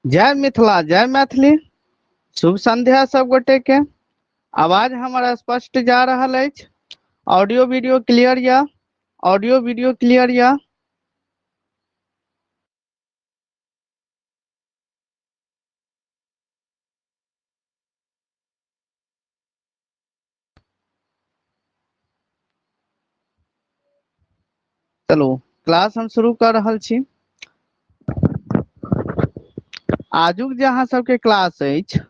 जय मिथिला, जय मैथिली। शुभ संध्या सब गोटे के। आवाज हमर स्पष्ट जा रहल अछि? ऑडियो वीडियो क्लियर या? ऑडियो वीडियो क्लियर या? चलू क्लास हम शुरू कर रहल छी। आजुक जे अहाँ सबके क्लास अछि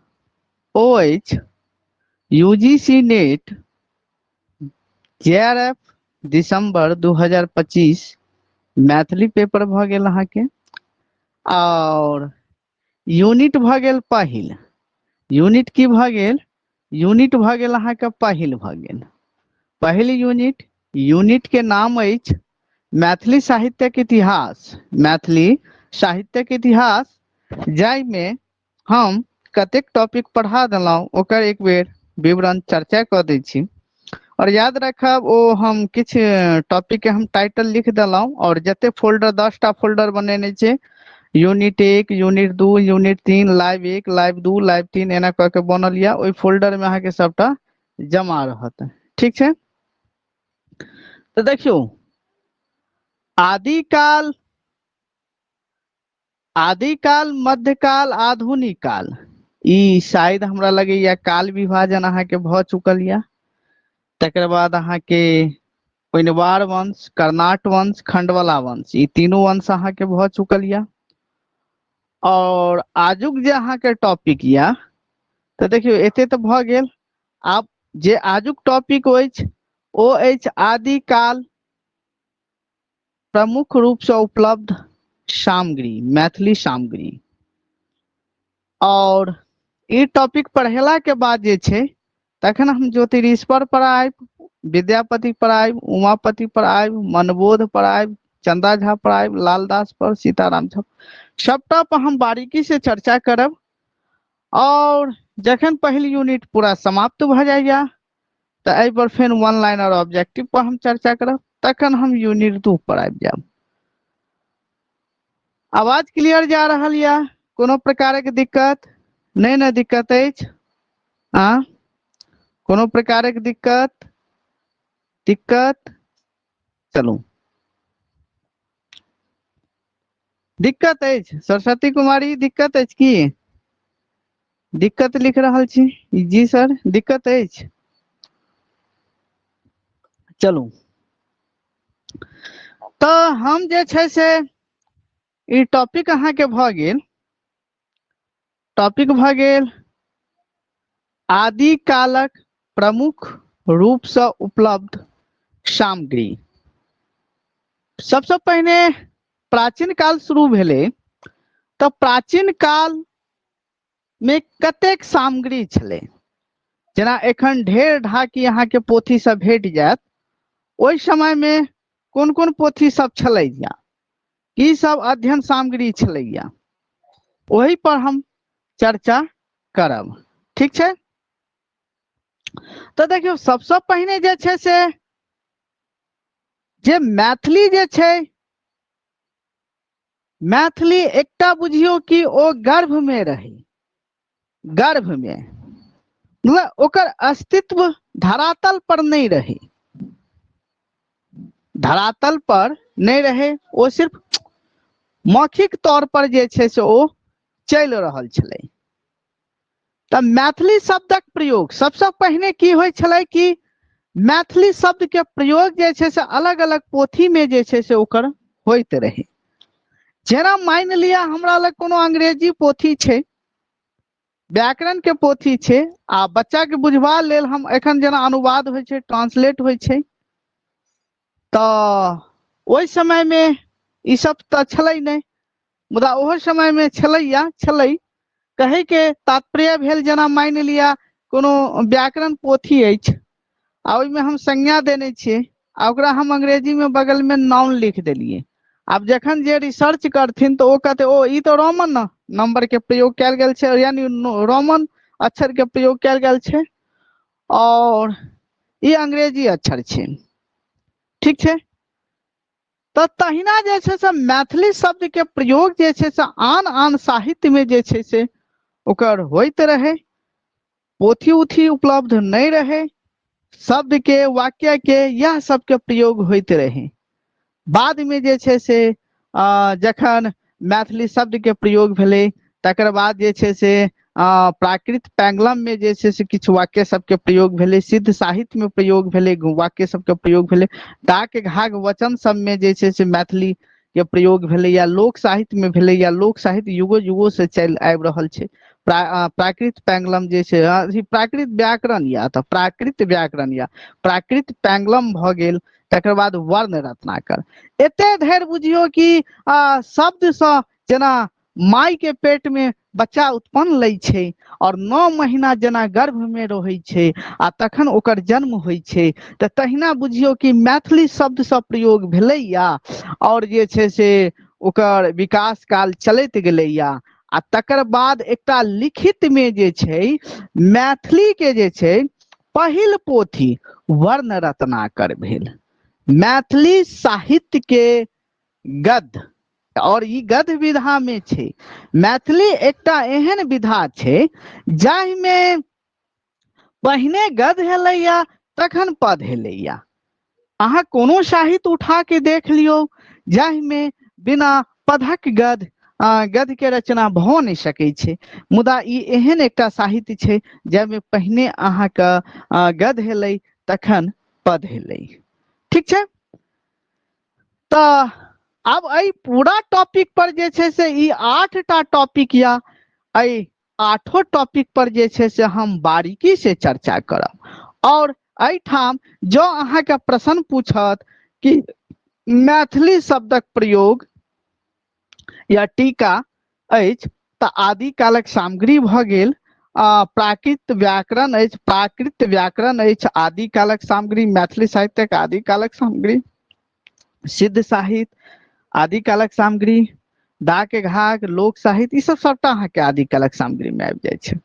ओ अछि यूजीसी नेट जेआरएफ दिसंबर 2025 मैथिली पेपर भऽ गेल अहाँके, और यूनिट भऽ गेल पहिल। यूनिट की भऽ गेल? यूनिट भऽ गेल अहाँके पहिल भऽ गेल। पहिल यूनिट, यूनिट के नाम अछि मैथिली साहित्यक इतिहास। मैथिली साहित्यक इतिहास, जाहिमे हम कतेक टॉपिक पढ़ा देलहुँ ओकर एक बेर विवरण चर्चा कऽ दै छी। और याद रखब ओ हम किछु टॉपिक के हम टाइटल लिख देलहुँ, और जते फोल्डर 10टा फोल्डर बनेने छै, unit 1, unit 2, unit 3, live 1, live 2, live 3, एना कऽ के बनल यऽ। ओहि फोल्डर में अहाँके सबटा जमा रहत, ठीक छै। तऽ देखियौ, आदिकाल, आदिकाल, मध्यकाल, आधुनिक काल, ई शायद हमरा लगैया काल विभाजन अहाँके भऽ चुकल यऽ। तकर बाद अहाँके ओइनवार वंश, कर्नाट वंश, खंडवाला वंश, ई तीनू वंश अहाँके भऽ चुकल यऽ। और आजुक जे अहाँके टॉपिक यऽ, तऽ देखियौ एते तऽ भऽ गेल। आब जे आजुक टॉपिक अछि ओ अछि आदिकाल प्रमुख रूप से उपलब्ध सामग्री, मैथिली सामग्री। और ई टॉपिक पढ़ेला के बाद जे छै तखन हम ज्योतिरीश्वर पर आयब, विद्यापति पर आयब, उमापति पर आयब, मनबोध पर आयब, चंदा झा पर आयब, लालदास पर, सीताराम झा, सबटा पर हम बारीकी से चर्चा करब। और जखन पहिल यूनिट पूरा समाप्त भऽ जाइया तऽ एहि पर फेर वन लाइन और ऑब्जेक्टिव पर हम चर्चा करब, तखन हम यूनिट 2 पर आबि जायब। आवाज क्लियर जा रहल या? कोनो प्रकारक दिक्कत नहि ने? दिक्कत अछि? आ कोनो प्रकारक दिक्कत? दिक्कत? चलू, दिक्कत अछि सरस्वती कुमारी? दिक्कत अछि की? दिक्कत लिख रहल छी जी सर, दिक्कत अछि। चलू, तऽ हम जे छै से ई टॉपिक अहाँके भऽ गेल, टॉपिक भऽ गेल आदिकालक प्रमुख रूपसँ उपलब्ध सामग्री। सबसँ पहिने प्राचीन काल शुरू भेलै, तऽ प्राचीन काल में कतेक सामग्री छलै? जेना एखन ढेर ढाकी अहाँके पोथी सब भेट जायत, ओहि समय में कोन कोन पोथी सब छलैया, की सब अध्ययन सामग्री छलैया, ओहि पर हम चर्चा करब, ठीक छै। तऽ देखियौ, सबसँ पहिने जे छै से जे मैथिली जे छै, मैथिली एकटा बुझियौ कि ओ गर्भ में रही, गर्भ में, मतलब ओकर अस्तित्व धरातल पर नहीं रहे, धरातल पर नहीं रहे, ओ सिर्फ मौखिक तौर पर जे छै से ओ चलि रहल छलै। तऽ मैथिली शब्दक प्रयोग सबसँ पहिने की होइ छलै कि मैथिली शब्द के प्रयोग जे छै से अलग-अलग पोथी में जे छै से ओकर होइत रहै। जेना मानि लिअ हमरा लग कोनो अंग्रेजी पोथी छै, व्याकरण के पोथी छै, आ बच्चा के बुझबा लेल हम एखन जेना अनुवाद होइ छै, ट्रांसलेट होइ छै, तऽ ओहि समय में ई सब तऽ छलै नहि, मुदा ओहो समय में छलैया, छलै। कहै के तात्पर्य भेल जेना मानि लिअ कोनो व्याकरण पोथी अछि आ ओहिमे हम संज्ञा देने छियै आ ओकरा हम अंग्रेजी में बगल में नाउन लिख देलियै। आब जखन जे रिसर्च करथिन तऽ ओ कहतै ओ ई तऽ रोमन नंबर के प्रयोग कयल गेल छै, यानी रोमन अक्षर के प्रयोग कयल गेल छै और ई अंग्रेजी अक्षर छै, ठीक छै। तऽ तहिना जे छै से मैथिली शब्द के प्रयोग जे छै से आन आन साहित्य मे जे छै से ओकर होइत रहै। पोथी उथी उपलब्ध नहि रहै, शब्द के वाक्य के इएह सबके प्रयोग होइत रहै। बाद मे जे छै से जखन मैथिली शब्द के प्रयोग भेलै तकर बाद जे छै से प्राकृत पैंगलम में जे छै से किछु वाक्य सबके प्रयोग भेलै, सिद्ध साहित्य में प्रयोग भेलै, वाक्य सबके प्रयोग भेलै, डाक घाघ वचन सबमे जे छै से मैथिली के प्रयोग भेलै या लोक साहित्य में भेलै या लोक साहित्य युगो युगो से चलि आबि रहल छै। प्राकृत पैंगलम जे छै, अथी प्राकृत व्याकरण या तऽ प्राकृत व्याकरण या प्राकृत पैंगलम भऽ गेल, तकर बाद वर्ण रत्नाकर। एते धरि बुझियौ कि शब्दसँ जेना माय के पेट में बच्चा उत्पन्न लै छै और 9 महीना जेना गर्भ में रहै छै आ तखन ओकर जन्म होइ छै, तऽ तहिना बुझियौ कि मैथिली शब्दसँ प्रयोग भेलैया और जे छै से ओकर विकास काल चलैत गेलैया। आ तकर बाद एकटा लिखित में जे छै मैथिली के जे छै पहिल पोथी वर्ण रत्नाकर भेल। मैथिली साहित्य के गद्य, और ई गद्य विधा में छै। मैथिली एकटा एहन विधा छै जाहिमे पहिने गद्य हेलैया तखन पद हेलैया। अहाँ कोनो साहित्य उठा के देख लियौ जाहिमे बिना पदक गद्य गद्य के रचना भऽ नहि सकै छै, मुदा ई एहन एकटा साहित्य छै जाहिमे पहिने अहाँके गद्य हेलै तखन पद हेलै। ठीक छै, तऽ आब एहि पूरा टॉपिक पर जे छै से ई 8टा टॉपिक या एहि 8 टॉपिक पर जे छै से हम बारीकी से चर्चा करब। और एहिठाम जँ अहाँके प्रश्न पूछत कि मैथिली शब्दक प्रयोग या टीका अछि तऽ आदिकालक सामग्री भऽ गेल, प्राकृत व्याकरण अछि, प्राकृत व्याकरण अछि आदिकालक सामग्री, मैथिली साहित्यक आदिकालक सामग्री, सिद्ध साहित्य आदिकालक सामग्री, डाक घाघ, लोक साहित्य, ई सब सबटा अहाँके आदिकालक सामग्री में आबि जाइ छै।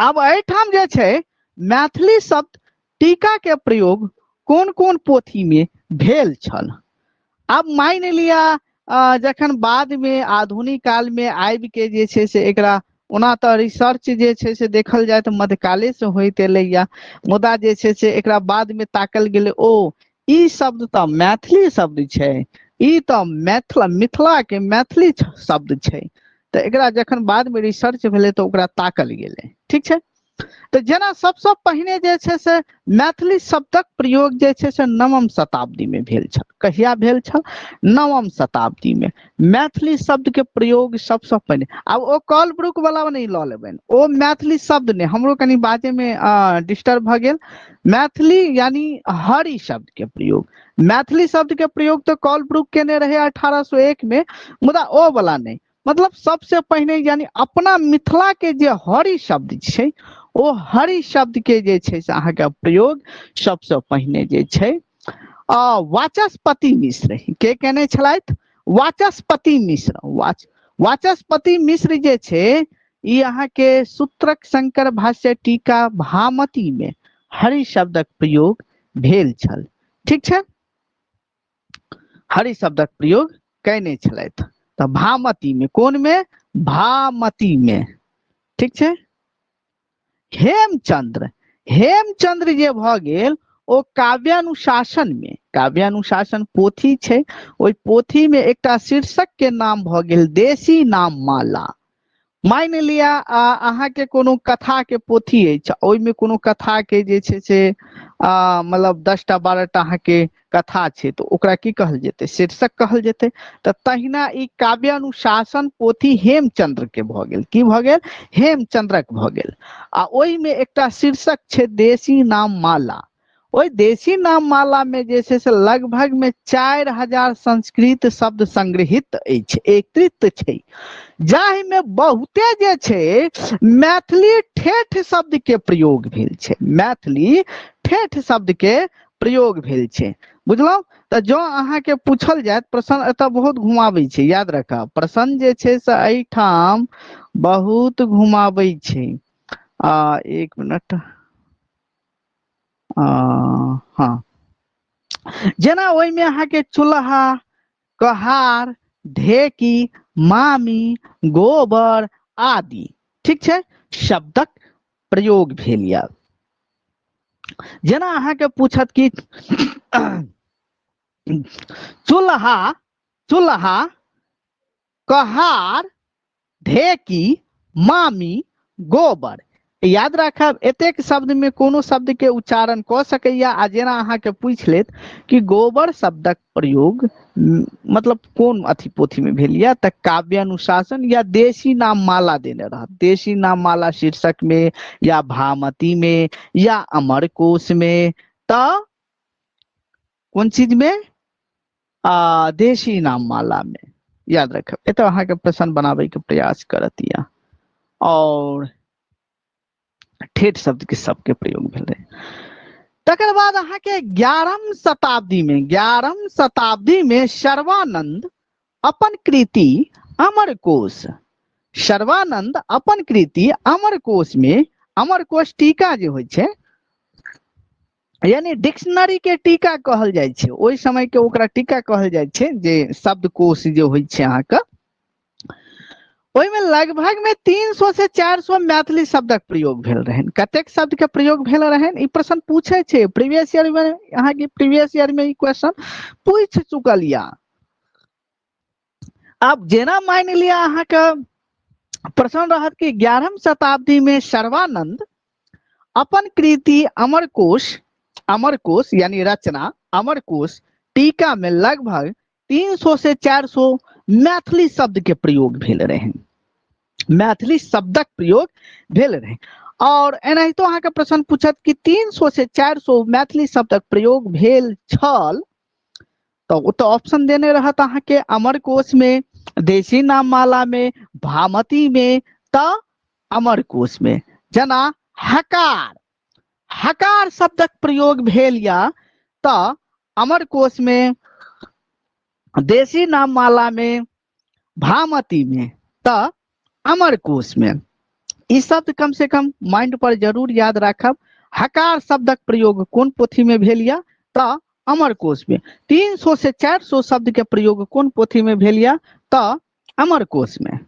आब एहिठाम जे छै मैथिली शब्द टीका के प्रयोग कोन कोन पोथी में भेल छल। आब मानि लिअ जखन बाद में आधुनिक काल में आबि के जे छै से एकरा ओना तऽ रिसर्च जे छै से देखल जाय तऽ मध्यकाले से होइत एलैया, मुदा जे छै से एकरा बाद में ताकल गेलै ओ ई शब्द तऽ मैथिली शब्द छै, ई तऽ मिथिला के मैथिली शब्द छै, तऽ एकरा जखन बाद में रिसर्च भेलै तऽ ओकरा ताकल गेलै। ठीक छै, तऽ जेना सबसँ पहिने जे छै से मैथिली शब्दक प्रयोग जे छै से 9म शताब्दी में भेल छल। कहिया भेल छल? 9म शताब्दी में मैथिली शब्द के प्रयोग सबसँ पहिने। आब ओ कॉलब्रुक वाला नहि लऽ लेबनि, ओ मैथिली शब्द नहि, हमरो कनि बाजे में डिस्टर्ब भऽ गेल। मैथिली यानी हरि शब्द के प्रयोग, मैथिली शब्द के प्रयोग तऽ कॉलब्रुक केने रहे 1801 में, मुदा ओ वाला नहि, मतलब सबसे पहिने यानी अपना मिथिला के जे हरि शब्द छै ओ हरि शब्द के जे छै से अहाँके प्रयोग सबसे पहिने जे छै वाचस्पति मिश्र के केने छलथि। वाचस्पति मिश्र, वाचस्पति मिश्र जे छै ई अहाँके सूत्रक शंकर भाष्य टीका भामती में हरि शब्दक प्रयोग भेल छल। ठीक छै, हरि शब्दक प्रयोग कयने छलथि तऽ भामती में, कोन में? भामती में। ठीक छै, हेमचंद्र, हेमचंद्र जे भऽ गेल ओ काव्यानुशासन में, काव्यानुशासन पोथी छै, ओहि पोथी में एकटा शीर्षक के नाम भऽ गेल देशी नाम माला। मानि लिअ अहाँके कोनो कथा के पोथी अछि, ओहिमे कोनो कथा के जे छै से मतलब 10टा 12टा अहाँके कथा छै, तऽ ओकरा की कहल जेतै? शीर्षक कहल जेतै। तऽ तहिना ई काव्यानुशासन पोथी हेमचंद्र के भऽ गेल। की भऽ गेल? हेमचंद्रक भऽ गेल। आ ओहिमे एकटा शीर्षक छै देशी नाम माला। ओहि देशी नाम माला में जे छै से लगभग में 4000 संस्कृत शब्द संग्रहित अछि, एकत्रित छै, जाहि में बहुते जे छै मैथिली ठेठ शब्द के प्रयोग भेल छै, मैथिली ठेठ शब्द के प्रयोग भेल छै। बुझलहुँ? तऽ जँ अहाँके पूछल जायत प्रश्न, एतऽ बहुत घुमाबै छै, याद राखब, प्रश्न जे छै से एहिठाम बहुत घुमाबै छै। एक मिनट, हँ, जेना ओहिमे अहाँके चूल्हा, कहार, ढेकी, मामी, गोबर आदि, ठीक छै, शब्दक प्रयोग भेल यऽ। जेना अहाँके पूछत कि चूल्हा, चूल्हा, कहार, ढेकी, मामी, गोबर, याद राखब एतेक शब्द में कोनो शब्द के उच्चारण कऽ सकैया। आ जेना अहाँके पूछि लेत कि गोबर शब्दक प्रयोग मतलब कोन अथी पोथी में भेल या, तऽ काव्यानुशासन या देशी नाम माला देने रहत, देशी नाम माला शीर्षक में या भामती में या अमरकोश में, तऽ कोन चीज में? आ देशी नाम माला में। याद रखब एतऽ अहाँके प्रश्न बनाबै के प्रयास करत या। और ठेठ शब्द के सबके प्रयोग भेल रहे। तकर बाद अहाँके 11 शताब्दी में, 11 शताब्दी में शर्वानंद अपन कृति अमरकोश, शर्वानंद अपन कृति अमरकोश में, अमरकोश टीका जे होइ छै यानी डिक्शनरी के टीका कहल जाइ छै, ओहि समय के ओकरा टीका कहल जाइ छै, जे शब्दकोश जे होइ छै अहाँके, ओहिमे लगभग में 300 से 400 मैथिली शब्दक प्रयोग भेल रहनि। कतेक शब्द के प्रयोग भेल रहनि ई प्रश्न पूछे छै, प्रीवियस ईयर में अहाँके प्रीवियस ईयर में ई क्वेश्चन पूछि चुकल या। आब जेना मानि लिअ अहाँके प्रश्न रहत कि 11 शताब्दी में शर्वानंद अपन कृति अमरकोश, अमरकोश यानी रचना अमरकोश टीका में लगभग 300 से 400 मैथिली शब्द के प्रयोग भेल रहे, मैथिली शब्दक प्रयोग भेल रहे। और एनाहितो अहाँके प्रश्न पूछत कि 300 से 400 मैथिली शब्दक प्रयोग भेल छल, तऽ ओतऽ ऑप्शन देने रहत अहाँके अमरकोश में, देशी नाम माला में, भामती में, तऽ अमरकोश में। जेना हकार, हकार शब्दक प्रयोग भेल या तऽ अमरकोश में, देशी नाम माला में, भामती में, तऽ अमरकोश में। ई शब्द कम से कम माइंड पर जरूर याद राखब। हकार शब्दक प्रयोग कोन पोथी में भेल या तऽ अमरकोश में। 300 से 400 शब्द के प्रयोग कोन पोथी में भेल या तऽ अमरकोश में।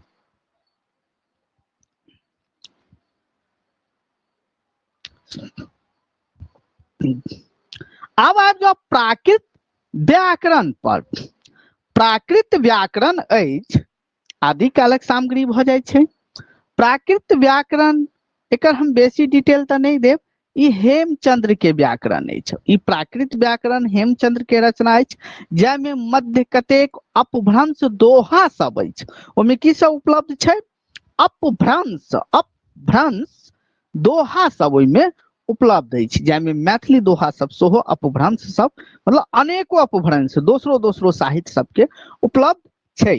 आब आबि जाउ प्राकृत व्याकरण पर। प्राकृत व्याकरण अछि आदिकालक सामग्री भऽ जाइ छै। प्राकृत व्याकरण एकर हम बेसी डिटेल तऽ नहि देब, ई हेमचंद्र के व्याकरण अछि। ई प्राकृत व्याकरण हेमचंद्र के रचना अछि, जाहिमे मध्य कतेक अपभ्रंश दोहा सब अछि। ओहिमे की सब उपलब्ध छै? अपभ्रंश, अपभ्रंश दोहा सब ओहिमे उपलब्ध अछि, जाहिमे मैथिली दोहा सब सेहो अपभ्रंश सब, मतलब अनेको अपभ्रंश दोसरो दोसरो साहित्य सबके उपलब्ध छै।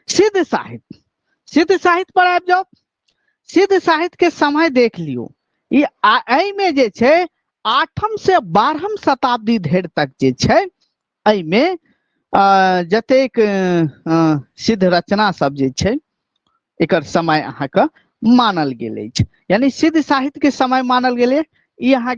सिद्ध साहित्य, सिद्ध साहित्य पर आबि जाउ। सिद्ध साहित्य के समय देख लियौ, ई एहिमे जे छै 8 से 12 शताब्दी धरि तक जे छै एहिमे जतेक सिद्ध रचना सब जे छै एकर समय अहाँके मानल गेल अछि, यानी सिद्ध साहित्य के समय मानल गेलै। ई अहाँ